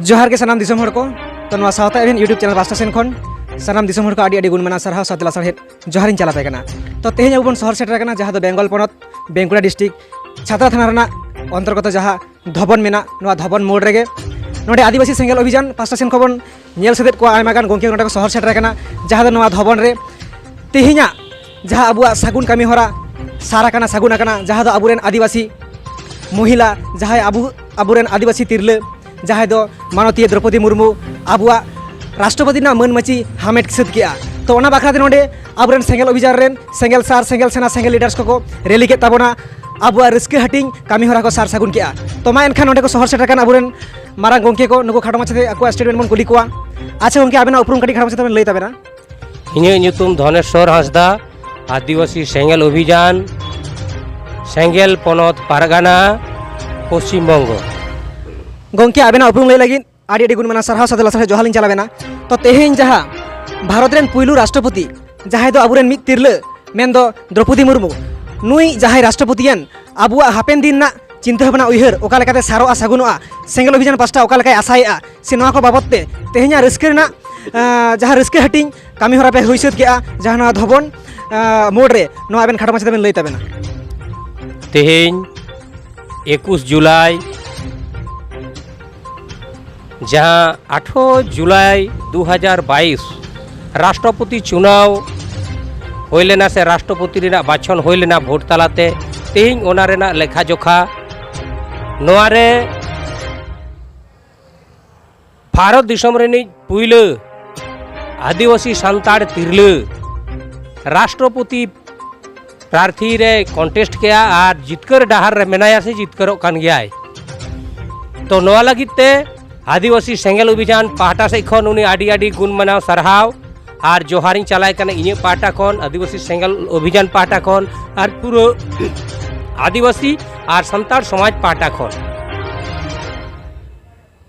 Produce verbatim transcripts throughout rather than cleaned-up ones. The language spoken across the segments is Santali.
ᱡᱚᱦᱟᱨ ᱜᱮ ᱥᱟᱱᱟᱢ ᱫᱤᱥᱚᱢ ᱦᱚᱲ ᱠᱚ᱾ ᱛᱚ, ᱱᱚᱣᱟ ᱥᱟᱶᱛᱟ ᱮᱵᱷᱮᱱ YouTube ᱪᱮᱱᱮᱞ ᱯᱟᱥᱴᱟ ᱥᱮᱱ ᱠᱷᱚᱱ ᱥᱟᱱᱟᱢ ᱫᱤᱥᱚᱢ ᱦᱚᱲ ᱠᱚ ᱟᱹᱰᱤ ᱟᱹᱰᱤ ᱜᱩᱱ ᱢᱟᱱᱟᱣ ᱥᱟᱨᱦᱟᱣ ᱥᱟᱶᱛᱮ ᱞᱟᱥᱟᱲᱦᱮᱫ ᱡᱚᱦᱟᱨᱤᱧ ᱪᱟᱞ ᱟᱯᱮ ᱠᱟᱱᱟ᱾ ᱛᱚ, ᱛᱮᱦᱮᱧ ᱟᱵᱚ ᱵᱚᱱ ᱥᱚᱦᱚᱨ ᱥᱮᱴᱮᱨ ᱟᱠᱟᱱᱟ ᱡᱟᱦᱟᱸ ᱫᱚ ᱵᱮᱝᱜᱚᱞ ᱯᱚᱱᱚᱛ ᱵᱟᱸᱠᱩᱲᱟ ᱰᱤᱥᱴᱨᱤᱠᱴ ᱪᱷᱟᱛᱨᱟ ᱛᱷᱟᱱᱟ ᱨᱮᱱᱟᱜ ᱚᱱᱛᱚᱨᱜᱚᱛᱚ ᱡᱟᱦᱟᱸ ᱫᱷᱚᱵᱚᱱ ᱢᱮᱱᱟᱜ, ᱱᱚᱣᱟ ᱫᱷᱚᱵᱚᱱ ᱢᱳᱲ ᱨᱮᱜᱮ ᱱᱚᱰᱮ ᱟᱹᱫᱤᱵᱟᱹᱥᱤ ᱥᱮᱸᱜᱮᱞ ᱚᱵᱷᱤᱡᱟᱱ ᱯᱟᱥᱴᱟ ᱥᱮᱱ ᱠᱷᱚᱱ ᱵᱚᱱ ᱧᱮᱞ ᱥᱟᱹᱛᱮᱫ ᱠᱚᱣᱟ, ᱟᱭᱢᱟ ᱜᱟᱱ ᱜᱚᱢᱠᱮ ᱱᱚᱰᱮ ᱠᱚ ᱥᱚᱦᱚᱨ ᱥᱮᱴᱮᱨ ᱟᱠᱟᱱᱟ, ᱡᱟᱦᱟᱸ ᱫᱚ ᱱᱚᱣᱟ ᱫᱷᱚᱵᱚᱱ ᱨᱮ ᱛᱮᱦᱮᱧᱟᱜ ᱡᱟᱦᱟᱸ ᱟᱵᱚᱣᱟᱜ ᱥᱟᱹᱜᱩᱱ ᱠᱟᱹᱢᱤ ᱦᱚᱨᱟ ᱥᱟᱨ ᱟᱠᱟᱱᱟ, ᱥᱟᱹᱜᱩᱱ ᱟᱠᱟᱱᱟ, ᱡᱟᱦᱟᱸ ᱫᱚ ᱟᱵᱚᱨᱮᱱ ᱟᱹᱫᱤᱵᱟᱹᱥᱤ ᱢᱚᱦᱤᱞᱟ, ᱡᱟᱦᱟᱸᱭ ᱟᱵᱚ, ᱟᱵᱚᱨᱮᱱ ᱟᱹᱫᱤᱵᱟᱹᱥᱤ ᱛᱤᱨᱞᱟᱹ, ᱡᱟᱦᱟᱸᱭ ᱫᱚ ᱢᱟᱱᱚᱛᱤᱭᱟᱹ ᱫᱨᱚᱯᱚᱫᱤ ᱢᱩᱨᱢᱩ ᱟᱵᱚᱣᱟᱜ ᱨᱟᱥᱴᱨᱚᱯᱚᱛᱤ ᱨᱮᱱᱟᱜ ᱢᱟᱹᱱ ᱢᱟᱹᱪᱤ ᱦᱟᱢᱮᱴ ᱥᱟᱹᱛ ᱠᱮᱜᱼᱟ᱾ ᱛᱚ, ᱚᱱᱟ ᱵᱟᱠᱷᱨᱟ ᱛᱮ ᱱᱚᱰᱮ ᱟᱵᱚᱨᱮᱱ ᱥᱮᱸᱜᱮᱞ ᱚᱵᱷᱤᱡᱟᱱ ᱨᱮᱱ ᱥᱮᱸᱜᱮᱞ ᱥᱟᱨ, ᱥᱮᱸᱜᱮᱞ ᱥᱮᱱᱟ, ᱥᱮᱸᱜᱮᱞ ᱞᱤᱰᱟᱨᱥ ᱠᱚᱠᱚ ᱨᱮᱞᱤ ᱠᱮᱫ ᱛᱟᱵᱚᱱᱟ᱾ ᱟᱵᱚᱣᱟᱜ ᱨᱟᱹᱥᱠᱟᱹ ᱦᱟᱹᱴᱤᱧ ᱠᱟᱹᱢᱤ ᱦᱚᱨᱟ ᱠᱚ ᱥᱟᱨ ᱥᱟᱹᱜᱩᱱ ᱠᱮᱜᱼᱟ᱾ ᱛᱚ, ᱢᱟ ᱮᱱᱠᱷᱟᱱ ᱱᱚᱰᱮ ᱠᱚ ᱥᱚᱦᱚᱨ ᱥᱮᱴᱮᱨ ᱟᱠᱟᱱ ᱟᱵᱚᱨᱮᱱ ᱢᱟᱨᱟᱝ ᱜᱚᱢᱠᱮ ᱠᱚ, ᱱᱩᱠᱩ ᱠᱷᱟᱴᱚ ᱢᱟᱪᱷᱟᱛᱮ ᱟᱠᱚᱣᱟᱜ ᱥᱴᱮᱴᱢᱮᱱᱴ ᱵᱚᱱ ᱠᱩᱞᱤ ᱠᱚᱣᱟ᱾ ᱟᱪᱪᱷᱟ ᱜᱚᱢᱠᱮ, ᱟᱵᱮᱱᱟᱜ ᱩᱯᱨᱩᱢ ᱠᱟᱹᱴᱤᱡ ᱠᱷᱟᱴᱚ ᱢᱟᱪᱷᱟᱛᱮ ᱵᱮᱱ ᱞᱟᱹᱭ ᱛᱟᱵᱮᱱᱟ? ᱤᱧᱟᱹᱜ ᱧᱩᱛᱩᱢ ᱫᱷᱚᱱᱮᱥᱣᱚᱨ ᱦᱟᱸᱥᱫᱟ, ᱟᱹᱫᱤᱵᱟᱹᱥᱤ ᱥᱮᱸᱜᱮᱞ ᱚᱵᱷᱤᱡᱟᱱ, ᱥᱮᱸᱜᱮᱞ ᱯᱚᱱᱚᱛ ᱯᱟᱨᱜᱟᱱᱟ, ᱯᱚᱥᱪᱤᱢ ᱵᱚᱝᱜᱚ᱾ ᱜᱚᱢᱠᱮ, ᱟᱵᱮᱱᱟᱜ ᱩᱯᱨᱩᱢ ᱞᱟᱹᱭ ᱞᱟᱹᱜᱤᱫ ᱟᱹᱰᱤ ᱟᱹᱰᱤ ᱜᱩᱱ ᱢᱟᱱᱟᱣ ᱥᱟᱨᱦᱟᱣ ᱥᱟᱛᱮ ᱞᱟᱥᱟᱲᱦᱮᱫ ᱡᱚᱦᱟᱨ ᱞᱤᱧ ᱪᱟᱞ ᱟᱵᱮᱱᱟ᱾ ᱛᱚ, ᱛᱮᱦᱮᱧ ᱡᱟᱦᱟᱸ ᱵᱷᱟᱨᱚᱛ ᱨᱮᱱ ᱯᱩᱭᱞᱩ ᱨᱟᱥᱴᱨᱚᱯᱚᱛᱤ, ᱡᱟᱦᱟᱸᱭ ᱫᱚ ᱟᱵᱚᱨᱮᱱ ᱢᱤᱫ ᱛᱤᱨᱞᱟᱹ, ᱢᱮᱱᱫᱚ ᱫᱨᱚᱯᱚᱫᱤ ᱢᱩᱨᱢᱩ, ᱱᱩᱭ ᱡᱟᱦᱟᱸᱭ ᱨᱟᱥᱴᱨᱚᱯᱚᱛᱤᱭᱮᱱ, ᱟᱵᱚᱣᱟᱜ ᱦᱟᱯᱮᱱ ᱫᱤᱱ ᱨᱮᱱᱟᱜ ᱪᱤᱱᱛᱟᱹ ᱵᱷᱟᱵᱽᱱᱟ ᱩᱭᱦᱟᱹᱨ ᱚᱠᱟ ᱞᱮᱠᱟᱛᱮ ᱥᱟᱨᱚᱜᱼᱟ, ᱥᱟᱹᱜᱩᱱᱚᱜᱼᱟ, ᱥᱮᱸᱜᱮᱞ ᱚᱵᱷᱤᱡᱟᱱ ᱯᱟᱥᱴᱟ ᱚᱠᱟ ᱞᱮᱠᱟᱭ ᱟᱥᱟᱭᱮᱫᱼᱟ, ᱥᱮ ᱱᱚᱣᱟ ᱠᱚ ᱵᱟᱵᱚᱛ ᱛᱮ ᱛᱮᱦᱮᱧᱟᱜ ᱨᱟᱹᱥᱠᱟᱹ ᱨᱮᱱᱟᱜ, ᱟᱸ, ᱡᱟᱦᱟᱸ ᱨᱟᱹᱥᱠᱟᱹ ᱦᱟᱹᱴᱤᱧ ᱠᱟᱹᱢᱤ ᱦᱚᱨᱟ ᱯᱮ ᱦᱩᱭ ᱥᱟᱹᱛ ᱠᱮᱜᱼᱟ, ᱡᱟᱦᱟᱸ ᱱᱚᱣᱟ ᱫᱷᱚᱵᱚᱱ, ᱟᱸ, ᱢᱳᱲ ᱨᱮ, ᱱᱚᱣᱟ ᱟᱵᱮᱱ ᱠᱷᱟᱴᱚ ᱢᱟᱪᱷᱟ ᱛᱮᱵᱮᱱ ᱞᱟᱹᱭ ᱛᱟᱵᱮᱱᱟ᱾ ᱛᱮᱦᱮᱧ ᱮᱠᱩᱥ ᱡᱩᱞᱟᱭ ᱡᱟᱦᱟᱸ ᱟᱴᱷᱨᱚ ᱡᱩᱞᱟᱭ ᱫᱩ ᱦᱟᱡᱟᱨ ᱵᱟᱭᱤᱥ ᱨᱟᱥᱴᱨᱚᱯᱚᱛᱤ ᱪᱩᱱᱟᱣ ᱦᱩᱭ ᱞᱮᱱᱟ ᱥᱮ ᱨᱟᱥᱴᱨᱚᱯᱚᱛᱤ ᱨᱮᱱᱟᱜ ᱵᱟᱪᱷᱚᱱ ᱦᱩᱭ ᱞᱮᱱᱟ ᱵᱷᱳᱴ ᱛᱟᱞᱟᱛᱮ, ᱛᱮᱦᱮᱧ ᱚᱱᱟ ᱨᱮᱱᱟᱜ ᱞᱮᱠᱷᱟ ᱡᱚᱠᱷᱟ᱾ ᱱᱚᱣᱟ ᱨᱮ ᱵᱷᱟᱨᱚᱛ ᱫᱤᱥᱚᱢ ᱨᱤᱱᱤᱡ ᱯᱩᱭᱞᱟᱹ ᱟᱹᱫᱤᱵᱟᱹᱥᱤ ᱥᱟᱱᱛᱟᱲ ᱛᱤᱨᱞᱟᱹ ᱨᱟᱥᱴᱨᱚᱯᱚᱛᱤ ᱯᱨᱟᱨᱛᱷᱤ ᱨᱮ ᱠᱚᱱᱴᱮᱥᱴ ᱠᱮᱜᱼᱟ ᱟᱨ ᱡᱤᱛᱠᱟᱹᱨ ᱰᱟᱦᱟᱨ ᱨᱮ ᱢᱮᱱᱟᱭᱟ ᱥᱮ ᱡᱤᱛᱠᱟᱹᱨᱚᱜ ᱠᱟᱱ ᱜᱮᱭᱟᱭ᱾ ᱛᱚ, ᱱᱚᱣᱟ ᱞᱟᱹᱜᱤᱫ ᱛᱮ ᱟᱹᱫᱤᱵᱟᱹᱥᱤ ᱥᱮᱸᱜᱮᱞ ᱚᱵᱷᱤᱡᱟᱱ ᱯᱟᱦᱴᱟ ᱥᱮᱫ ᱠᱷᱚᱱ ᱩᱱᱤ ᱟᱹᱰᱤ ᱟᱹᱰᱤ ᱜᱩᱱ ᱢᱟᱱᱟᱣ ᱥᱟᱨᱦᱟᱣ ᱟᱨ ᱡᱚᱦᱟᱨᱤᱧ ᱪᱟᱞᱟᱭ ᱠᱟᱱᱟ ᱤᱧᱟᱹᱜ ᱯᱟᱦᱴᱟ ᱠᱷᱚᱱ, ᱟᱹᱫᱤᱵᱟᱹᱥᱤ ᱥᱮᱸᱜᱮᱞ ᱚᱵᱷᱤᱡᱟᱱ ᱯᱟᱦᱴᱟ ᱠᱷᱚᱱ ᱟᱨ ᱯᱩᱨᱟᱹ ᱟᱹᱫᱤᱵᱟᱹᱥᱤ ᱟᱨ ᱥᱟᱱᱛᱟᱲ ᱥᱚᱢᱟᱡᱽ ᱯᱟᱦᱴᱟ ᱠᱷᱚᱱ᱾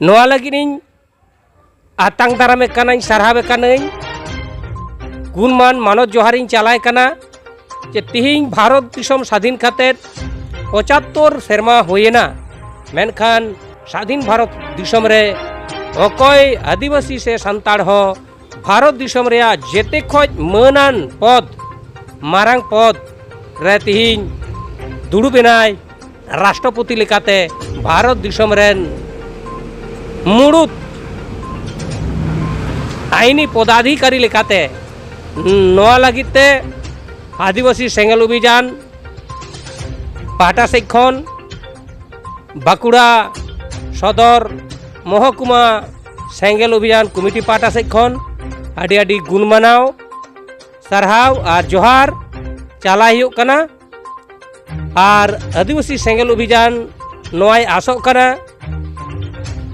ᱱᱚᱣᱟ ᱞᱟᱹᱜᱤᱫ ᱤᱧ ᱟᱛᱟᱝ ᱫᱟᱨᱟᱢᱮ ᱠᱟᱹᱱᱟᱹᱧ, ᱥᱟᱨᱦᱟᱣᱮ ᱠᱟᱹᱱᱟᱹᱧ᱾ ᱜᱩᱱᱢᱟᱱ ᱢᱟᱱᱚᱛ ᱡᱚᱦᱟᱨᱤᱧ ᱪᱟᱞᱟᱭ ᱠᱟᱱᱟ ᱡᱮ ᱛᱤᱦᱤᱧ ᱵᱷᱟᱨᱚᱛ ᱫᱤᱥᱚᱢ ᱥᱟᱫᱷᱤᱱ ᱠᱟᱛᱮᱫ ᱯᱚᱸᱪᱟᱛᱛᱳᱨ ᱥᱮᱨᱢᱟ ᱦᱩᱭᱮᱱᱟ, ᱢᱮᱱᱠᱷᱟᱱ ᱥᱟᱫᱷᱤᱱ ᱵᱷᱟᱨᱚᱛ ᱫᱤᱥᱚᱢ ᱨᱮ ᱚᱠᱚᱭ ᱟᱹᱫᱤᱵᱟᱹᱥᱤ ᱥᱮ ᱥᱟᱱᱛᱟᱲ ᱦᱚᱸ ᱵᱷᱟᱨᱚᱛ ᱫᱤᱥᱚᱢ ᱨᱮᱭᱟᱜ ᱡᱮᱛᱮ ᱠᱷᱚᱱ ᱢᱟᱹᱱᱟᱱ ᱯᱚᱫᱽ, ᱢᱟᱨᱟᱝ ᱯᱚᱫᱽ ᱨᱮ ᱛᱤᱦᱤᱧ ᱫᱩᱲᱩᱵ ᱮᱱᱟᱭ ᱨᱟᱥᱴᱨᱚᱯᱚᱛᱤ ᱞᱮᱠᱟᱛᱮ ᱵᱷᱟᱨᱚᱛ ᱫᱤᱥᱚᱢ ᱨᱮᱱ ᱢᱩᱲᱩᱫ ᱟᱭᱤᱱᱤ ᱯᱚᱫᱟᱫᱷᱤᱠᱟᱨᱤ ᱞᱮᱠᱟᱛᱮ᱾ ᱱᱚᱣᱟ ᱞᱟᱹᱜᱤᱫ ᱛᱮ ᱟᱹᱫᱤᱵᱟᱹᱥᱤ ᱥᱮᱸᱜᱮᱞ ᱚᱵᱷᱤᱡᱟᱱ ᱯᱟᱦᱴᱟ ᱥᱮᱫ ᱠᱷᱚᱱ, ᱵᱟᱸᱠᱩᱲᱟ ᱥᱚᱫᱚᱨ ᱢᱚᱦᱚᱠᱩᱢᱟ ᱥᱮᱸᱜᱮᱞ ᱚᱵᱷᱤᱡᱟᱱ ᱠᱚᱢᱤᱴᱤ ᱯᱟᱦᱴᱟ ᱥᱮᱫ ᱠᱷᱚᱱ ᱟᱹᱰᱤ ᱟᱹᱰᱤ ᱜᱩᱱ ᱢᱟᱱᱟᱣ, ᱥᱟᱨᱦᱟᱣ ᱟᱨ ᱡᱚᱦᱟᱨ ᱪᱟᱞᱟᱭ ᱦᱩᱭᱩᱜ ᱠᱟᱱᱟ᱾ ᱟᱨ ᱟᱹᱫᱤᱵᱟᱹᱥᱤ ᱥᱮᱸᱜᱮᱞ ᱚᱵᱷᱤᱡᱟᱱ ᱱᱚᱣᱟᱭ ᱟᱥᱚᱜ ᱠᱟᱱᱟ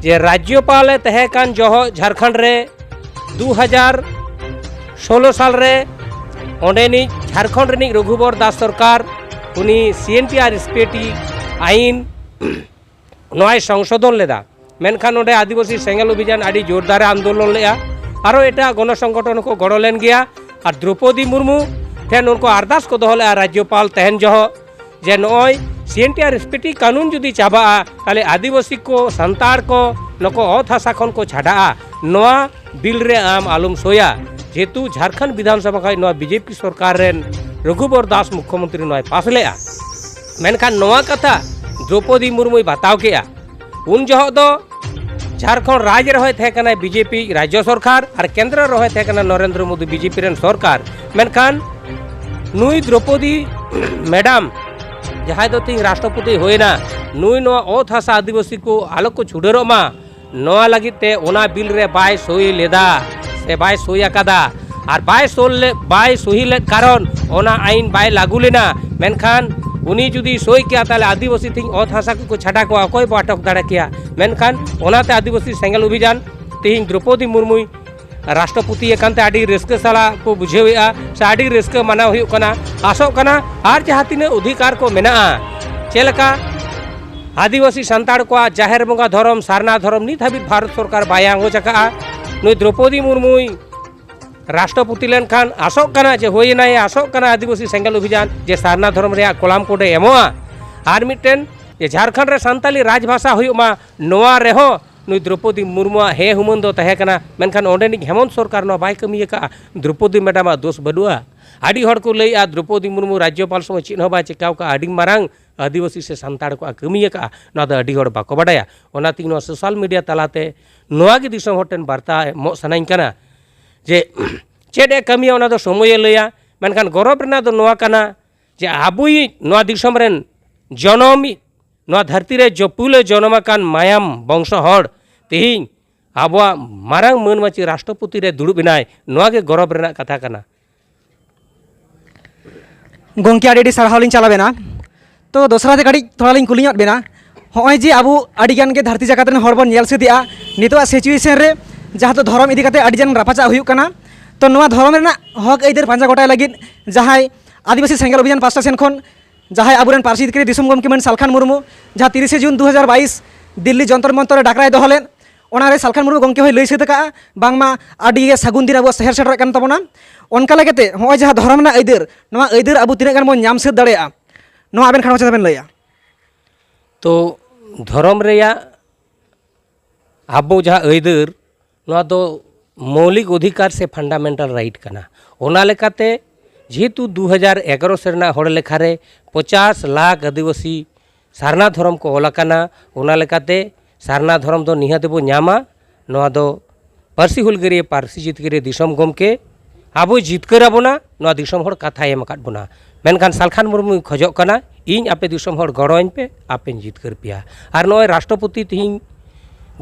ᱡᱮ ᱨᱟᱡᱽᱡᱚᱯᱟᱞᱮ ᱛᱟᱦᱮᱸ ᱠᱟᱱ ᱡᱚᱦᱚᱜ ᱡᱷᱟᱲᱠᱷᱚᱸᱰ ᱨᱮ ᱫᱩ ᱦᱟᱡᱟᱨ ᱥᱳᱞᱳ ᱥᱟᱞ ᱨᱮ ᱚᱸᱰᱮᱱᱤᱡ ᱡᱷᱟᱲᱠᱷᱚᱸᱰ ᱨᱤᱱᱤᱡ ᱨᱚᱜᱷᱩᱵᱚᱨ ᱫᱟᱥ ᱥᱚᱨᱠᱟᱨ ᱩᱱᱤ ᱥᱤ ᱮᱱ ᱴᱤ ᱟᱨ ᱮᱥ ᱯᱤ ᱴᱤ ᱟᱭᱤᱱ ᱱᱚᱣᱟᱭ ᱥᱚᱝᱥᱳᱫᱷᱚᱱ ᱞᱮᱫᱟ᱾ ᱢᱮᱱᱠᱷᱟᱱ ᱱᱚᱰᱮ ᱟᱹᱫᱤᱵᱟᱹᱥᱤ ᱥᱮᱸᱜᱮᱞ ᱚᱵᱷᱤᱡᱟᱱ ᱟᱹᱰᱤ ᱡᱳᱨᱫᱟᱨᱮ ᱟᱱᱫᱳᱞᱚᱱ ᱞᱮᱫᱼᱟ᱾ ᱟᱨᱚ ᱮᱴᱟᱜ ᱜᱚᱱᱚ ᱥᱚᱝᱜᱚᱴᱷᱚᱱ ᱦᱚᱸᱠᱚ ᱜᱚᱲᱚ ᱞᱮᱱ ᱜᱮᱭᱟ᱾ ᱟᱨ ᱫᱨᱚᱯᱚᱫᱤ ᱢᱩᱨᱢᱩ ᱴᱷᱮᱱ ᱩᱱᱠᱩ ᱟᱨᱫᱟᱥ ᱠᱚ ᱫᱚᱦᱚ ᱞᱮᱫᱼᱟ ᱨᱟᱡᱽᱡᱚᱯᱟᱞ ᱛᱟᱦᱮᱱ ᱡᱚᱦᱚᱜ, ᱡᱮ ᱱᱚᱜᱼᱚᱭ ᱥᱤ ᱮᱱ ᱴᱤ ᱟᱨ ᱮᱥ ᱯᱤ ᱴᱤ ᱠᱟᱹᱱᱩᱱ ᱡᱩᱫᱤ ᱪᱟᱵᱟᱜᱼᱟ, ᱛᱟᱦᱚᱞᱮ ᱟᱹᱫᱤᱵᱟᱹᱥᱤ ᱠᱚ, ᱥᱟᱱᱛᱟᱲ ᱠᱚ, ᱱᱩᱠᱩ ᱚᱛ ᱦᱟᱥᱟ ᱠᱷᱚᱱ ᱠᱚ ᱪᱷᱟᱰᱟᱜᱼᱟ᱾ ᱱᱚᱣᱟ ᱵᱤᱞ ᱨᱮ ᱟᱢ ᱟᱞᱚᱢ ᱥᱳᱭᱟ, ᱡᱮᱦᱮᱛᱩ ᱡᱷᱟᱲᱠᱷᱚᱸᱰ ᱵᱤᱫᱷᱟᱱ ᱥᱚᱵᱷᱟ ᱠᱷᱚᱱ ᱱᱚᱣᱟ ᱵᱤ ᱡᱮ ᱯᱤ ᱥᱚᱨᱠᱟᱨ ᱨᱮᱱ ᱨᱚᱜᱷᱩᱵᱚᱨ ᱫᱟᱥ ᱢᱩᱠᱷᱭᱚᱢᱚᱱᱛᱨᱤ ᱱᱚᱣᱟᱭ ᱯᱟᱥ ᱞᱮᱫᱼᱟ᱾ ᱢᱮᱱᱠᱷᱟᱱ ᱱᱚᱣᱟ ᱠᱟᱛᱷᱟ ᱫᱨᱚᱯᱚᱫᱤ ᱢᱩᱨᱢᱩᱭ ᱵᱟᱛᱟᱣ ᱠᱮᱫᱼᱟ᱾ ᱩᱱ ᱡᱚᱦᱚᱜ ᱫᱚ ᱡᱷᱟᱲᱠᱷᱚᱸᱰ ᱨᱟᱡᱽ ᱨᱮᱦᱚᱸᱭ ᱛᱟᱦᱮᱸ ᱠᱟᱱᱟᱭ ᱵᱤ ᱡᱮ ᱯᱤ ᱨᱟᱡᱽᱡᱚ ᱥᱚᱨᱠᱟᱨ, ᱟᱨ ᱠᱮᱱᱫᱨᱚ ᱨᱮᱦᱚᱸᱭ ᱛᱟᱦᱮᱸ ᱠᱟᱱᱟ Narendra Modi B J P ᱨᱮᱱ ᱥᱚᱨᱠᱟᱨ᱾ ᱢᱮᱱᱠᱷᱟᱱ ᱱᱩᱭ ᱫᱨᱚᱯᱚᱫᱤ ᱢᱮᱰᱟᱢ, ᱡᱟᱦᱟᱸᱭ ᱫᱚ ᱛᱤᱦᱤᱧ ᱨᱟᱥᱴᱨᱚᱯᱚᱛᱤ ᱦᱩᱭᱮᱱᱟ, ᱱᱩᱭ ᱱᱚᱣᱟ ᱚᱛ ᱦᱟᱥᱟ ᱟᱹᱫᱤᱵᱟᱹᱥᱤ ᱠᱚ ᱟᱞᱚ ᱠᱚ ᱪᱷᱩᱰᱟᱹᱨᱚᱜ ᱢᱟ, ᱱᱚᱣᱟ ᱞᱟᱹᱜᱤᱫ ᱛᱮ ᱚᱱᱟ ᱵᱤᱞ ᱨᱮ ᱵᱟᱭ ᱥᱳᱭ ᱞᱮᱫᱟ ᱥᱮ ᱵᱟᱭ ᱥᱳᱭ ᱟᱠᱟᱫᱟ᱾ ᱟᱨ ᱵᱟᱭ ᱥᱳᱞ ᱞᱮ-, ᱵᱟᱭ ᱥᱳᱭ ᱞᱮᱫ ᱠᱟᱨᱚᱱ ᱚᱱᱟ ᱟᱭᱤᱱ ᱵᱟᱭ ᱞᱟᱹᱜᱩ ᱞᱮᱱᱟ᱾ ᱢᱮᱱᱠᱷᱟᱱ ᱩᱱᱤ ᱡᱩᱫᱤ ᱥᱳᱭ ᱠᱮᱭᱟ, ᱛᱟᱦᱚᱞᱮ ᱟᱹᱫᱤᱵᱟᱹᱥᱤ ᱛᱤᱦᱤᱧ ᱚᱛ ᱦᱟᱥᱟ ᱠᱚᱠᱚ ᱪᱷᱟᱰᱟ ᱠᱚᱣᱟ, ᱚᱠᱚᱭ ᱵᱚ ᱟᱴᱚᱠ ᱫᱟᱲᱮ ᱠᱮᱭᱟ? ᱢᱮᱱᱠᱷᱟᱱ ᱚᱱᱟᱛᱮ ᱟᱹᱫᱤᱵᱟᱹᱥᱤ ᱥᱮᱸᱜᱮᱞ ᱚᱵᱷᱤᱡᱟᱱ ᱛᱤᱦᱤᱧ ᱫᱨᱚᱯᱚᱫᱤ ᱢᱩᱨᱢᱩᱭ ᱨᱟᱥᱴᱨᱚᱯᱚᱛᱤ ᱟᱠᱟᱱ ᱛᱮ ᱟᱹᱰᱤ ᱨᱟᱹᱥᱠᱟᱹ ᱥᱟᱞᱟᱜ ᱠᱚ ᱵᱩᱡᱷᱟᱹᱣᱮᱫᱼᱟ ᱥᱮ ᱟᱹᱰᱤ ᱨᱟᱹᱥᱠᱟᱹ ᱢᱟᱱᱟᱣ ᱦᱩᱭᱩᱜ ᱠᱟᱱᱟ᱾ ᱟᱥᱚᱜ ᱠᱟᱱᱟ ᱟᱨ ᱡᱟᱦᱟᱸ ᱛᱤᱱᱟᱹᱜ ᱚᱫᱷᱤᱠᱟᱨ ᱠᱚ ᱢᱮᱱᱟᱜᱼᱟ, ᱪᱮᱫ ᱞᱮᱠᱟ ᱟᱹᱫᱤᱵᱟᱹᱥᱤ ᱥᱟᱱᱛᱟᱲ ᱠᱚᱣᱟᱜ ᱡᱟᱦᱮᱨ ᱵᱚᱸᱜᱟ ᱫᱷᱚᱨᱚᱢ, ᱥᱟᱨᱱᱟ ᱫᱷᱚᱨᱚᱢ, ᱱᱤᱛ ᱦᱟᱹᱵᱤᱡ ᱵᱷᱟᱨᱚᱛ ᱥᱚᱨᱠᱟᱨ ᱵᱟᱭ ᱟᱸᱜᱚᱪ ᱟᱠᱟᱫᱼᱟ᱾ ᱱᱩᱭ ᱫᱨᱚᱯᱚᱫᱤ ᱢᱩᱨᱢᱩᱭ ᱨᱟᱥᱴᱨᱚᱯᱚᱛᱤ ᱞᱮᱱᱠᱷᱟᱱ ᱟᱥᱚᱜ ᱠᱟᱱᱟ ᱡᱮ ᱦᱩᱭᱮᱱᱟᱭ, ᱟᱥᱚᱜ ᱠᱟᱱᱟ ᱟᱹᱫᱤᱵᱟᱹᱥᱤ ᱥᱮᱸᱜᱮᱞ ᱚᱵᱷᱤᱡᱟᱱ ᱡᱮ ᱥᱟᱨᱱᱟ ᱫᱷᱚᱨᱚᱢ ᱨᱮᱭᱟᱜ ᱠᱚᱞᱟᱢ ᱠᱳᱰᱮ ᱮᱢᱚᱜᱼᱟ᱾ ᱟᱨ ᱢᱤᱫᱴᱮᱱ ᱡᱮ ᱡᱷᱟᱲᱠᱷᱚᱸᱰ ᱨᱮ ᱥᱟᱱᱛᱟᱞᱤ ᱨᱟᱡᱽᱵᱷᱟᱥᱟ ᱦᱩᱭᱩᱜ ᱢᱟ, ᱱᱚᱣᱟ ᱨᱮᱦᱚᱸ ᱱᱩᱭ ᱫᱨᱚᱯᱚᱫᱤ ᱢᱩᱨᱢᱩᱣᱟᱜ ᱦᱮ ᱦᱩᱢᱟᱹᱱ ᱫᱚ ᱛᱟᱦᱮᱸ ᱠᱟᱱᱟ, ᱢᱮᱱᱠᱷᱟᱱ ᱚᱸᱰᱮᱱᱤᱡ ᱦᱮᱢᱚᱱᱛ ᱥᱚᱨᱠᱟᱨ ᱱᱚᱣᱟ ᱵᱟᱭ ᱠᱟᱹᱢᱤ ᱟᱠᱟᱫᱼᱟ᱾ ᱫᱨᱚᱯᱚᱫᱤ ᱢᱮᱰᱟᱢᱟᱜ ᱫᱳᱥ ᱵᱟᱹᱱᱩᱜᱼᱟ᱾ ᱟᱹᱰᱤ ᱦᱚᱲ ᱠᱚ ᱞᱟᱹᱭᱮᱫᱼᱟ, ᱫᱨᱚᱯᱚᱫᱤ ᱢᱩᱨᱢᱩ ᱨᱟᱡᱽᱡᱚᱯᱟᱞ ᱥᱚᱢᱚᱭ ᱪᱮᱫ ᱦᱚᱸ ᱵᱟᱭ ᱪᱤᱠᱟᱹᱣ ᱠᱟᱜᱼᱟ, ᱟᱹᱰᱤ ᱢᱟᱨᱟᱝ ᱟᱹᱫᱤᱵᱟᱹᱥᱤ ᱥᱮ ᱥᱟᱱᱛᱟᱲ ᱠᱚᱣᱟᱜ ᱠᱟᱹᱢᱤ ᱟᱠᱟᱫᱼᱟ᱾ ᱱᱚᱣᱟ ᱫᱚ ᱟᱹᱰᱤ ᱦᱚᱲ ᱵᱟᱠᱚ ᱵᱟᱰᱟᱭᱟ᱾ ᱚᱱᱟᱛᱮ ᱱᱚᱣᱟ ᱥᱳᱥᱟᱞ ᱢᱤᱰᱤᱭᱟ ᱛᱟᱞᱟᱛᱮ ᱱᱚᱣᱟ ᱜᱮ ᱫᱤᱥᱚᱢ ᱦᱚᱲ ᱴᱷᱮᱱ ᱵᱟᱨᱛᱟ ᱮᱢᱚᱜ ᱥᱟᱱᱟᱧ ᱠᱟᱱᱟ ᱡᱮ ᱪᱮᱫ ᱮ ᱠᱟᱹᱢᱤᱭᱟ, ᱚᱱᱟ ᱫᱚ ᱥᱚᱢᱚᱭᱮ ᱞᱟᱹᱭᱟ᱾ ᱢᱮᱱᱠᱷᱟᱱ ᱜᱚᱨᱚᱵᱽ ᱨᱮᱱᱟᱜ ᱫᱚ ᱱᱚᱣᱟ ᱠᱟᱱᱟ ᱡᱮ ᱟᱵᱚᱭᱤᱡ ᱱᱚᱣᱟ ᱫᱤᱥᱚᱢ ᱨᱮᱱ ᱡᱚᱱᱚᱢᱤᱡ, ᱱᱚᱣᱟ ᱫᱷᱟᱹᱨᱛᱤ ᱨᱮ ᱡᱚᱯᱩᱞᱮ ᱡᱚᱱᱚᱢ ᱟᱠᱟᱱ ᱢᱟᱭᱟᱢ ᱵᱚᱝᱥᱚ ᱦᱚᱲ ᱛᱮᱦᱮᱧ ᱟᱵᱚᱣᱟᱜ ᱢᱟᱨᱟᱝ ᱢᱟᱹᱱ ᱢᱟᱹᱪᱤ ᱨᱟᱥᱴᱨᱚᱯᱚᱛᱤ ᱨᱮ ᱫᱩᱲᱩᱵ ᱮᱱᱟᱭ, ᱱᱚᱣᱟ ᱜᱮ ᱜᱚᱨᱚᱵᱽ ᱨᱮᱱᱟᱜ ᱠᱟᱛᱷᱟ ᱠᱟᱱᱟ᱾ ᱜᱚᱢᱠᱮ, ᱟᱹᱰᱤ ᱟᱹᱰᱤ ᱥᱟᱨᱦᱟᱣ ᱞᱤᱧ ᱪᱟᱞ ᱟᱵᱮᱱᱟ᱾ ᱛᱚ ᱫᱚᱥᱨᱟ ᱛᱮ ᱠᱟᱹᱴᱤᱡ ᱛᱷᱚᱲᱟ ᱞᱤᱧ ᱠᱩᱞᱤ ᱧᱚᱜ ᱵᱮᱱᱟ, ᱦᱚᱸᱜᱼᱚᱭ ᱡᱮ ᱟᱵᱚ ᱟᱹᱰᱤ ᱜᱟᱱ ᱜᱮ ᱫᱷᱟᱹᱨᱛᱤ ᱡᱟᱠᱟᱛ ᱨᱮᱱ ᱦᱚᱲ ᱵᱚᱱ ᱧᱮᱞ ᱥᱟᱹᱛ ᱮᱜᱼᱟ ᱱᱤᱛᱚᱜᱟᱜ ᱥᱤᱪᱩᱭᱮᱥᱚᱱ ᱨᱮ, ᱡᱟᱦᱟᱸ ᱫᱚ ᱫᱷᱚᱨᱚᱢ ᱤᱫᱤ ᱠᱟᱛᱮ ᱟᱹᱰᱤ ᱜᱟᱱ ᱨᱟᱯᱟᱪᱟᱜ ᱦᱩᱭᱩᱜ ᱠᱟᱱᱟ, ᱛᱚ ᱱᱚᱣᱟ ᱫᱷᱚᱨᱚᱢ ᱨᱮᱱᱟᱜ ᱦᱚᱠ ᱟᱹᱭᱫᱟᱹᱨ ᱯᱟᱸᱡᱟ ᱜᱚᱴᱟᱭ ᱞᱟᱹᱜᱤᱫ ᱡᱟᱦᱟᱸᱭ ᱟᱹᱫᱤᱵᱟᱹᱥᱤ ᱥᱮᱸᱜᱮᱞ ᱚᱵᱷᱤᱡᱟᱱ ᱯᱟᱥᱴᱟ ᱥᱮᱱ ᱠᱷᱚᱱ ᱡᱟᱦᱟᱸᱭ ᱟᱵᱚᱨᱮᱱ ᱯᱟᱹᱨᱥᱤ ᱡᱤᱛᱠᱟᱹᱨᱤ ᱫᱤᱥᱚᱢ ᱜᱚᱢᱠᱮ ᱢᱟᱹᱱ ᱥᱟᱞᱠᱷᱟᱱ ᱢᱩᱨᱢᱩ ᱡᱟᱦᱟᱸ ᱛᱤᱨᱤᱥᱮ ᱡᱩᱱ ᱫᱩ ᱦᱟᱡᱟᱨ ᱵᱟᱭᱤᱥ ᱫᱤᱞᱞᱤ ᱡᱚᱱᱛᱚᱨ ᱢᱚᱱᱛᱚᱨ ᱨᱮ ᱰᱟᱠᱨᱟᱭ ᱫᱚᱦᱚ ᱞᱮᱫ, ᱚᱱᱟᱨᱮ ᱥᱟᱞᱠᱷᱟᱱ ᱢᱩᱨᱢᱩ ᱜᱚᱢᱠᱮ ᱦᱚᱸᱭ ᱞᱟᱹᱭ ᱥᱟᱹᱛ ᱟᱠᱟᱫᱼᱟ ᱵᱟᱝᱢᱟ ᱟᱹᱰᱤ ᱜᱮ ᱥᱟᱹᱜᱩᱱ ᱫᱤᱱ ᱟᱵᱚ ᱥᱮᱴᱮᱨ ᱥᱮᱴᱮᱨᱚᱜ ᱠᱟᱱ ᱛᱟᱵᱚᱱᱟ᱾ ᱚᱱᱠᱟ ᱞᱮᱠᱟᱛᱮ ᱱᱚᱜᱼᱚᱭ ᱡᱟᱦᱟᱸ ᱫᱷᱚᱨᱚᱢ ᱨᱮᱱᱟᱜ ᱟᱹᱭᱫᱟᱹᱨ, ᱱᱚᱣᱟ ᱟᱹᱭᱫᱟᱹᱨ ᱟᱵᱚ ᱛᱤᱱᱟᱹᱜ ᱜᱟᱱ ᱵᱚᱱ ᱧᱟᱢ ᱥᱟᱹᱛ ᱫᱟᱲᱮᱭᱟᱜᱼᱟ, ᱱᱚᱣᱟ ᱟᱵᱮᱱ ᱠᱷᱟᱱ ᱢᱟᱪᱷᱟ ᱛᱮᱵᱮᱱ ᱞᱟᱹᱭᱟ᱾ ᱛᱚ ᱫᱷᱚᱨᱚᱢ ᱨᱮᱭᱟᱜ ᱟᱵᱚ ᱡᱟᱦᱟᱸ ᱟᱹᱭᱫᱟᱹᱨ, ᱱᱚᱣᱟ ᱫᱚ ᱢᱳᱣᱞᱤᱠ ᱚᱫᱷᱤᱠᱟᱨ ᱥᱮ ᱯᱷᱟᱱᱰᱟᱢᱮᱱᱴᱟᱞ ᱨᱟᱭᱤᱴ ᱠᱟᱱᱟ᱾ ᱚᱱᱟ ᱞᱮᱠᱟᱛᱮ ᱡᱮᱦᱮᱛᱩ ᱫᱩ ᱦᱟᱡᱟᱨ ᱮᱜᱟᱨᱚ ᱥᱮᱨᱢᱟ ᱦᱚᱲ ᱞᱮᱠᱷᱟ ᱨᱮ ᱯᱚᱪᱟᱥ ᱞᱟᱠᱷ ᱟᱹᱫᱤᱵᱟᱹᱥᱤ ᱥᱟᱨᱱᱟ ᱫᱷᱚᱨᱚᱢ ᱠᱚ ᱚᱞ ᱟᱠᱟᱱᱟ, ᱚᱱᱟ ᱞᱮᱠᱟᱛᱮ ᱥᱟᱨᱱᱟ ᱫᱷᱚᱨᱚᱢ ᱫᱚ ᱱᱤᱦᱟᱹᱛ ᱵᱚ ᱧᱟᱢᱟ᱾ ᱱᱚᱣᱟ ᱫᱚ ᱯᱟᱹᱨᱥᱤ ᱦᱩᱞᱜᱟᱹᱨᱤᱭᱟᱹ, ᱯᱟᱹᱨᱥᱤ ᱡᱤᱛᱠᱟᱹᱨᱤᱭᱟᱹ ᱫᱤᱥᱚᱢ ᱜᱚᱢᱠᱮ ᱟᱵᱚᱭ ᱡᱤᱛᱠᱟᱹᱨ ᱟᱵᱚᱱᱟ, ᱱᱚᱣᱟ ᱫᱤᱥᱚᱢ ᱦᱚᱲ ᱠᱟᱛᱷᱟᱭ ᱮᱢ ᱟᱠᱟᱫ ᱵᱚᱱᱟ᱾ ᱢᱮᱱᱠᱷᱟᱱ ᱥᱟᱞᱠᱷᱟᱱ ᱢᱩᱨᱢᱩᱭ ᱠᱷᱚᱡᱚᱜ ᱠᱟᱱᱟ, ᱤᱧ ᱟᱯᱮ ᱫᱤᱥᱚᱢ ᱦᱚᱲ ᱜᱚᱲᱚᱧ ᱯᱮ, ᱟᱯᱮᱧ ᱡᱤᱛᱠᱟᱹᱨ ᱯᱮᱭᱟ᱾ ᱟᱨ ᱱᱚᱜᱼᱚᱭ ᱨᱟᱥᱴᱨᱚᱯᱚᱛᱤ ᱛᱤᱦᱤᱧ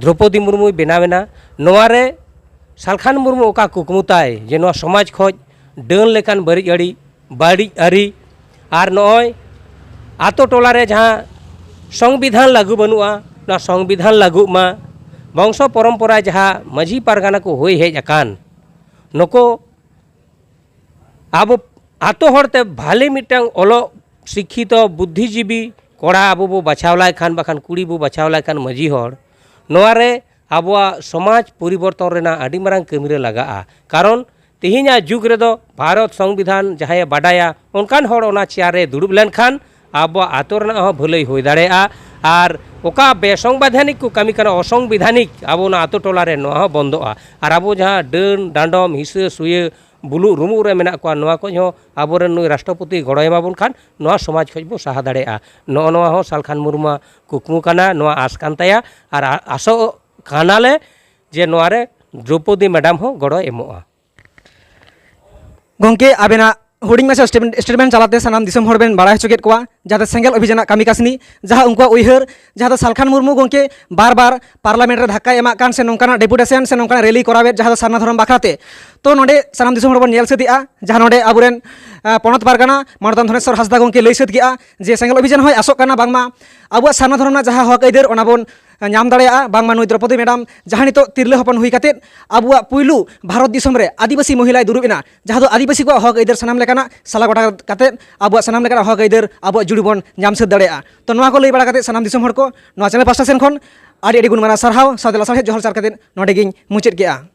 ᱫᱨᱚᱯᱚᱫᱤ ᱢᱩᱨᱢᱩᱭ ᱵᱮᱱᱟᱣ ᱮᱱᱟ, ᱱᱚᱣᱟ ᱨᱮ ᱥᱟᱞᱠᱷᱟᱱ ᱢᱩᱨᱢᱩ ᱚᱠᱟ ᱠᱩᱠᱢᱩ ᱛᱟᱭ ᱡᱮ ᱱᱚᱣᱟ ᱥᱚᱢᱟᱡᱽ ᱠᱷᱚᱡ ᱰᱟᱹᱱ ᱞᱮᱠᱟᱱ ᱵᱟᱹᱲᱤᱡ ᱟᱹᱲᱤ, ᱵᱟᱹᱲᱤᱡ ᱟᱹᱨᱤ, ᱟᱨ ᱱᱚᱜᱼᱚᱭ ᱟᱛᱳ ᱴᱚᱞᱟ ᱨᱮ ᱡᱟᱦᱟᱸ ᱥᱚᱝᱵᱤᱫᱷᱟᱱ ᱞᱟᱹᱜᱩ ᱵᱟᱹᱱᱩᱜᱼᱟ, ᱱᱚᱣᱟ ᱥᱚᱝᱵᱤᱫᱷᱟᱱ ᱞᱟᱹᱜᱩᱜ ᱢᱟ᱾ ᱵᱚᱝᱥᱚ ᱯᱚᱨᱚᱢᱯᱚᱨᱟ ᱡᱟᱦᱟᱸ ᱢᱟᱹᱡᱷᱤ ᱯᱟᱨᱜᱟᱱᱟ ᱠᱚ ᱦᱩᱭ ᱦᱮᱡ ᱟᱠᱟᱱ, ᱱᱩᱠᱩ ᱟᱵᱚ ᱟᱛᱳ ᱦᱚᱲᱛᱮ ᱵᱷᱟᱞᱮ ᱢᱤᱫᱴᱟᱝ ᱚᱞᱚᱜ ᱥᱤᱠᱠᱷᱤᱛᱚ ᱵᱩᱫᱽᱫᱷᱤᱡᱤᱵᱤ ᱠᱚᱲᱟ ᱟᱵᱚ ᱵᱚ ᱵᱟᱪᱷᱟᱣ ᱞᱟᱭ ᱠᱷᱟᱱ, ᱵᱟᱠᱷᱟᱱ ᱠᱩᱲᱤ ᱵᱚ ᱵᱟᱪᱷᱟᱣ ᱞᱟᱭ ᱠᱷᱟᱱ ᱢᱟᱹᱡᱷᱤ ᱦᱚᱲ, ᱱᱚᱣᱟ ᱨᱮ ᱟᱵᱚᱣᱟᱜ ᱥᱚᱢᱟᱡᱽ ᱯᱚᱨᱤᱵᱚᱨᱛᱚᱱ ᱨᱮᱱᱟᱜ ᱟᱹᱰᱤ ᱢᱟᱨᱟᱝ ᱠᱟᱹᱢᱤ ᱨᱮ ᱞᱟᱜᱟᱜᱼᱟ᱾ ᱠᱟᱨᱚᱱ ᱛᱮᱦᱮᱧᱟᱜ ᱡᱩᱜᱽ ᱨᱮᱫᱚ ᱵᱷᱟᱨᱚᱛ ᱥᱚᱝᱵᱤᱫᱷᱟᱱ ᱡᱟᱦᱟᱸᱭᱮ ᱵᱟᱰᱟᱭᱟ, ᱚᱱᱠᱟᱱ ᱦᱚᱲ ᱚᱱᱟ ᱪᱮᱭᱟᱨ ᱨᱮ ᱫᱩᱲᱩᱵ ᱞᱮᱱᱠᱷᱟᱱ ᱟᱵᱚᱣᱟᱜ ᱟᱛᱳ ᱨᱮᱱᱟᱜ ᱦᱚᱸ ᱵᱷᱟᱹᱞᱟᱹᱭ ᱦᱩᱭ ᱫᱟᱲᱮᱭᱟᱜᱼᱟ᱾ ᱟᱨ ᱚᱠᱟ ᱵᱮᱥᱚᱝᱵᱤᱫᱷᱟᱱᱤᱠ ᱠᱚ ᱠᱟᱹᱢᱤ ᱠᱟᱱᱟ, ᱚᱥᱚᱝᱵᱤᱫᱷᱟᱱᱤᱠ, ᱟᱵᱚ ᱚᱱᱟ ᱟᱛᱳ ᱴᱚᱞᱟ ᱨᱮ ᱱᱚᱣᱟ ᱦᱚᱸ ᱵᱚᱱᱫᱚᱜᱼᱟ᱾ ᱟᱨ ᱟᱵᱚ ᱡᱟᱦᱟᱸ ᱰᱟᱹᱱ ᱰᱟᱸᱰᱚᱢ, ᱦᱤᱥᱟᱹ ᱥᱩᱭᱟᱹ, ᱵᱩᱞᱩᱜ ᱨᱩᱢᱩᱜ ᱨᱮ ᱢᱮᱱᱟᱜ ᱠᱚᱣᱟ, ᱱᱚᱣᱟ ᱠᱚ ᱦᱚᱸ ᱟᱵᱚᱨᱮᱱ ᱱᱩᱭ ᱨᱟᱥᱴᱨᱚᱯᱚᱛᱤ ᱜᱚᱲᱚᱭ ᱮᱢᱟ ᱵᱚᱱ ᱠᱷᱟᱱ ᱱᱚᱣᱟ ᱥᱚᱢᱟᱡᱽ ᱠᱷᱚᱱ ᱵᱚ ᱥᱟᱦᱟ ᱫᱟᱲᱮᱭᱟᱜᱼᱟ᱾ ᱱᱚᱜᱼᱚ ᱱᱚᱣᱟ ᱦᱚᱸ ᱥᱟᱞᱠᱷᱟᱱ ᱢᱩᱨᱢᱩᱣᱟᱜ ᱠᱩᱠᱢᱩ ᱠᱟᱱᱟ, ᱱᱚᱣᱟ ᱟᱸᱥ ᱠᱟᱱ ᱛᱟᱭᱟ᱾ ᱟᱨ ᱟ-, ᱟᱥᱚᱜ ᱠᱟᱱᱟᱞᱮ ᱡᱮ ᱱᱚᱣᱟ ᱨᱮ ᱫᱨᱚᱯᱚᱫᱤ ᱢᱮᱰᱟᱢ ᱦᱚᱸ ᱜᱚᱲᱚᱭ ᱮᱢᱚᱜᱼᱟ᱾ ᱜᱚᱢᱠᱮ, ᱟᱵᱮᱱᱟᱜ ᱦᱩᱰᱤᱧ ᱢᱟᱪᱷᱟ ᱥᱴᱮᱴᱢᱮᱱᱴ, ᱥᱴᱮᱴᱢᱮᱱᱴ ᱛᱟᱞᱟᱛᱮ ᱥᱟᱱᱟᱢ ᱫᱤᱥᱚᱢ ᱦᱚᱲ ᱵᱮᱱ ᱵᱟᱲᱟᱭ ᱦᱚᱪᱚ ᱠᱮᱫ ᱠᱚᱣᱟ, ᱡᱟᱦᱟᱸ ᱫᱚ ᱥᱮᱸᱜᱮᱞ ᱚᱵᱷᱤᱡᱟᱱᱟᱜ ᱠᱟᱹᱢᱤ ᱠᱟᱹᱥᱱᱤ, ᱡᱟᱦᱟᱸ ᱩᱱᱠᱩᱣᱟᱜ ᱩᱭᱦᱟᱹᱨ, ᱡᱟᱦᱟᱸ ᱫᱚ ᱥᱟᱞᱠᱷᱟᱱ ᱢᱩᱨᱢᱩ ᱜᱚᱢᱠᱮ ᱵᱟᱨ ᱵᱟᱨ ᱯᱟᱨᱞᱟᱢᱮᱱᱴ ᱨᱮ ᱫᱷᱟᱠᱠᱟᱭ ᱮᱢᱟᱜ ᱠᱟᱱ, ᱥᱮ ᱱᱚᱝᱠᱟᱱᱟᱜ ᱰᱮᱯᱩᱴᱮᱥᱚᱱ ᱥᱮ ᱱᱚᱝᱠᱟᱱᱟᱜ ᱨᱮᱞᱤ ᱠᱚᱨᱟᱣᱮᱫ, ᱡᱟᱦᱟᱸ ᱫᱚ ᱥᱟᱨᱱᱟ ᱫᱷᱚᱨᱚᱢ ᱵᱟᱠᱷᱨᱟᱛᱮ᱾ ᱛᱚ, ᱱᱚᱰᱮ ᱥᱟᱱᱟᱢ ᱫᱤᱥᱚᱢ ᱦᱚᱲ ᱵᱚᱱ ᱧᱮᱞ ᱥᱟᱹᱛ ᱮᱜᱼᱟ, ᱡᱟᱦᱟᱸ ᱱᱚᱰᱮ ᱟᱵᱚᱨᱮᱱ, ᱟᱸ, ᱯᱚᱱᱚᱛ ᱯᱟᱨᱜᱟᱱᱟ ᱢᱟᱱᱚᱛᱟᱱ ᱫᱷᱚᱱᱮᱥᱣᱚᱨ ᱦᱟᱸᱥᱫᱟ ᱜᱚᱢᱠᱮ ᱞᱟᱹᱭ ᱥᱟᱹᱛ ᱠᱮᱜᱼᱟ ᱡᱮ ᱥᱮᱸᱜᱮᱞ ᱚᱵᱷᱤᱡᱟᱱ ᱦᱚᱸᱭ ᱟᱥᱚᱜ ᱠᱟᱱᱟ ᱵᱟᱝᱢᱟ ᱟᱵᱚᱣᱟᱜ ᱥᱟᱨᱱᱟ ᱫᱷᱚᱨᱚᱢ ᱨᱮᱱᱟᱜ ᱡᱟᱦᱟᱸ ᱦᱚᱠ ᱟᱹᱭᱫᱟᱹᱨ, ᱚᱱᱟ ᱵᱚᱱ ᱧᱟᱢ ᱫᱟᱲᱮᱭᱟᱜᱼᱟ, ᱵᱟᱝᱢᱟ ᱱᱩᱭ ᱫᱨᱚᱯᱚᱫᱤ ᱢᱮᱰᱟᱢ, ᱡᱟᱦᱟᱸ ᱱᱤᱛᱚᱜ ᱛᱤᱨᱞᱟᱹ ᱦᱚᱯᱚᱱ ᱦᱩᱭ ᱠᱟᱛᱮᱫ ᱟᱵᱚᱣᱟᱜ ᱯᱩᱭᱞᱩ ᱵᱷᱟᱨᱚᱛ ᱫᱤᱥᱚᱢ ᱨᱮ ᱟᱹᱫᱤᱵᱟᱹᱥᱤ ᱢᱚᱦᱤᱞᱟᱭ ᱫᱩᱲᱩᱵ ᱮᱱᱟ, ᱡᱟᱦᱟᱸ ᱫᱚ ᱟᱹᱫᱤᱵᱟᱹᱥᱤ ᱠᱚᱣᱟᱜ ᱦᱚᱠ ᱟᱹᱭᱫᱟᱹᱨ ᱥᱟᱱᱟᱢ ᱞᱮᱠᱟᱱᱟᱜ ᱥᱟᱞᱟ ᱜᱚᱴᱟ ᱠᱟᱛᱮᱫ ᱟᱵᱚᱣᱟᱜ ᱥᱟᱱᱟᱢ ᱞᱮᱠᱟᱱᱟᱜ ᱦᱚᱠ ᱟᱹᱭᱫᱟᱹᱨ ᱟᱵᱚᱣᱟᱜ ᱡᱩᱲᱤ ᱵᱚᱱ ᱧᱟᱢ ᱥᱟᱹᱛ ᱫᱟᱲᱮᱭᱟᱜᱼᱟ᱾ ᱛᱚ, ᱱᱚᱣᱟ ᱠᱚ ᱞᱟᱹᱭ ᱵᱟᱲᱟ ᱠᱟᱛᱮᱫ ᱥᱟᱱᱟᱢ ᱫᱤᱥᱚᱢ ᱦᱚᱲ ᱠᱚ ᱱᱚᱣᱟ ᱪᱮᱱᱮᱞ ᱯᱟᱥᱴᱟ ᱥᱮᱱ ᱠᱷᱚᱱ ᱟᱹᱰᱤ ᱟᱹᱰᱤ ᱜᱩᱱ ᱢᱟᱱᱟᱣ ᱥᱟᱨᱦᱟᱣ ᱥᱟᱶᱛᱮ ᱞᱟᱥᱟᱲᱦᱮᱫ ᱡᱚᱦᱟᱨ ᱪᱟᱞ ᱠᱟᱛᱮᱫ ᱱᱚᱰᱮ ᱜᱤᱧ ᱢᱩᱪᱟᱹᱫ ᱠᱮᱜᱼᱟ᱾